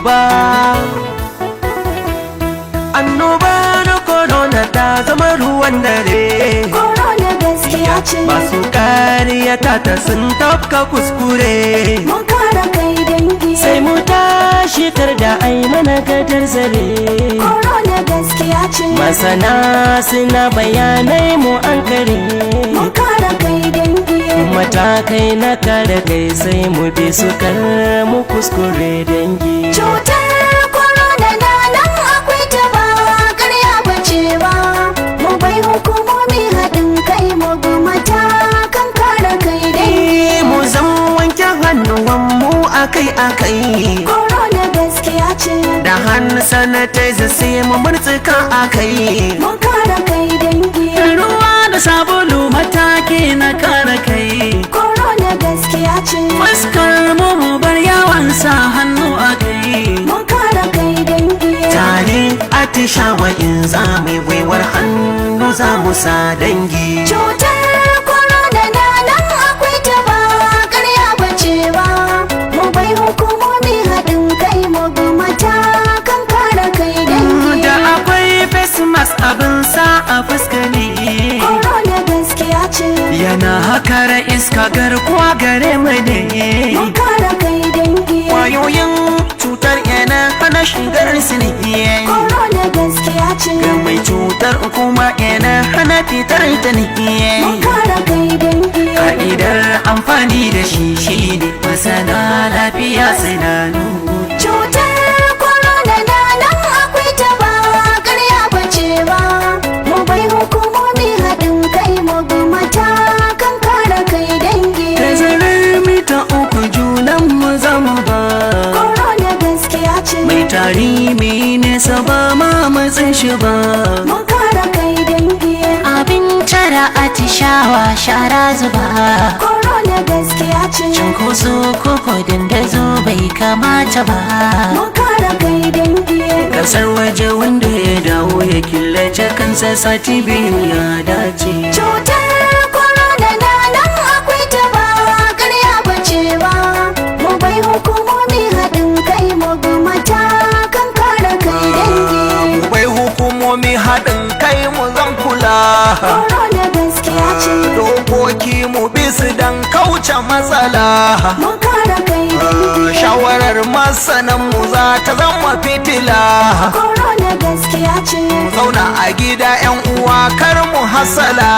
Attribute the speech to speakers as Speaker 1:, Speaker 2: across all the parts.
Speaker 1: Annoba, annoba na corona ta zama ruwan dare.
Speaker 2: Corona gaskiya ce.
Speaker 1: Masu kariyata ta sun tafka kuskure.
Speaker 2: Mu kare kai, dangi.
Speaker 3: Sai mu tashi, kar da ai mana gadar zare.
Speaker 2: Corona gaskiya ce.
Speaker 3: Masana suna bayanai, mu an kare.
Speaker 2: Mu kare kai, dangi.
Speaker 3: Matakai na kare kai, sai mu bi su, kar mu kuskure, dangi.
Speaker 2: Cutar corona na nan, akwai ta, ba karya bace ba. Mu bai hukumomi haɗin kai, mu bi matakan kare kai, dangi.
Speaker 1: Mu zan wanke hannuwan mu akai-akai.
Speaker 2: Corona gaskiya ce.
Speaker 1: Da hand sanitizer sai mu murtsuka akai.
Speaker 2: Mu kare kai, dangi.
Speaker 4: Ruwa da sabulu, mataki na kare kai.
Speaker 2: Corona gaskiya ce.
Speaker 4: Fuskar mu, mu bar yawan sa hannu a kai.
Speaker 2: Mu kare kai, dangi.
Speaker 1: Tare atishawa in za mu gwiwar hannu za mu sa, dangi.
Speaker 2: Cutar corona na nan, akwai ta, ba karya bace ba. Mu bai hukumomi haɗin kai, mu bi matakan kare kai, dangi.
Speaker 4: Da akwai face mask, abin sa a fuska ne.
Speaker 2: Corona gaskiya ce.
Speaker 4: Yana hakara iska, garkuwa gare mu ne.
Speaker 2: Mu kare kai, dangi.
Speaker 1: Kwayoyin cutar yana hana shigar su ne.
Speaker 2: Corona gaskiya ce.
Speaker 1: Ga mai cutar kuma yana hana fitar ta ne.
Speaker 2: Mu kare kai, dangi.
Speaker 4: Ka'idar amfani da shi shine masana lafiya suna nuni.
Speaker 2: Cutar corona na nan, akwai ta, ba karya bace ba. Mu bai hukumomi haɗin kai, mu bi matakan kare kai, dangi.
Speaker 4: Tazarar mita 3 junan mu zama ba.
Speaker 2: Corona gaskiya ce.
Speaker 4: Mai tari mai nesa ba ma matsin shi ba.
Speaker 2: Mu kare kai, dangi.
Speaker 5: Abin tara atishawa, shara zuba.
Speaker 2: Corona gaskiya ce.
Speaker 5: Cunkoso koko dandazo bai kamata ba.
Speaker 2: Mu kare kai, dangi.
Speaker 4: Kasar waje wanda ya dawo ya killace kansa sati 2, ya dace.
Speaker 2: Cutar corona na nan, akwai ta, ba karya bace ba. Mu bai hukumomi haɗin kai, mu bi matakan kare kai, dangi.
Speaker 6: Mu bai hukumomi haɗin kai, mu zan kula.
Speaker 2: Corona gaskiya ce.
Speaker 6: Dokoki mu bi su dan kauce matsala.
Speaker 2: Mu kare kai, dangi.
Speaker 6: Shawarar masanan mu za ta zama fitila.
Speaker 2: Corona gaskiya ce.
Speaker 6: Zauna a gida, yan uwa, kar mu hasala.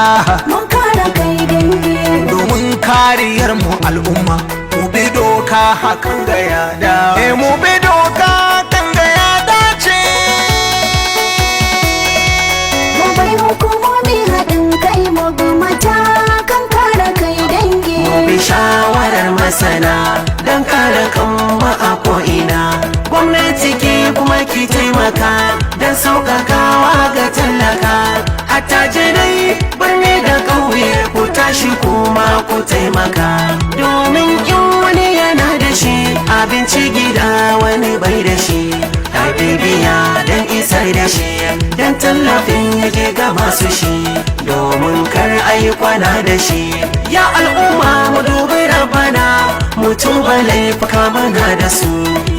Speaker 2: Mu kare kai, dangi.
Speaker 6: Domin kariyar mu al'umma, mu bi doka, hakan ga yada, mu bi doka, hakan ga ya dace.
Speaker 2: Mu bai hukumomi haɗin kai, mu bi matakan kare kai, dangi.
Speaker 1: Mu bi shawarar masana don kare kanmu a ko'ina. Gwamnati ke kuma ki taimaka don sauƙaƙawa ga talaka, attajirai, birni da ƙauye, ku tashi kuma ku taimaka, domin in wani yana da shi abinci gida, wani bai da shi. A bibiya don isar da shi, don tallafin yake ga masu shi, domin kar a yi kwana da shi. Ya al'umma, mu dubi Rabbana, mu tuba laifuka muna da su.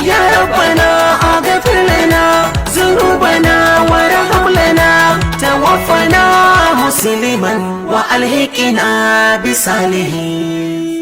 Speaker 1: Ya Rabbana, aghfir lana zunubana warham lana, tawaffana musliman wa alhiqina bisalihin.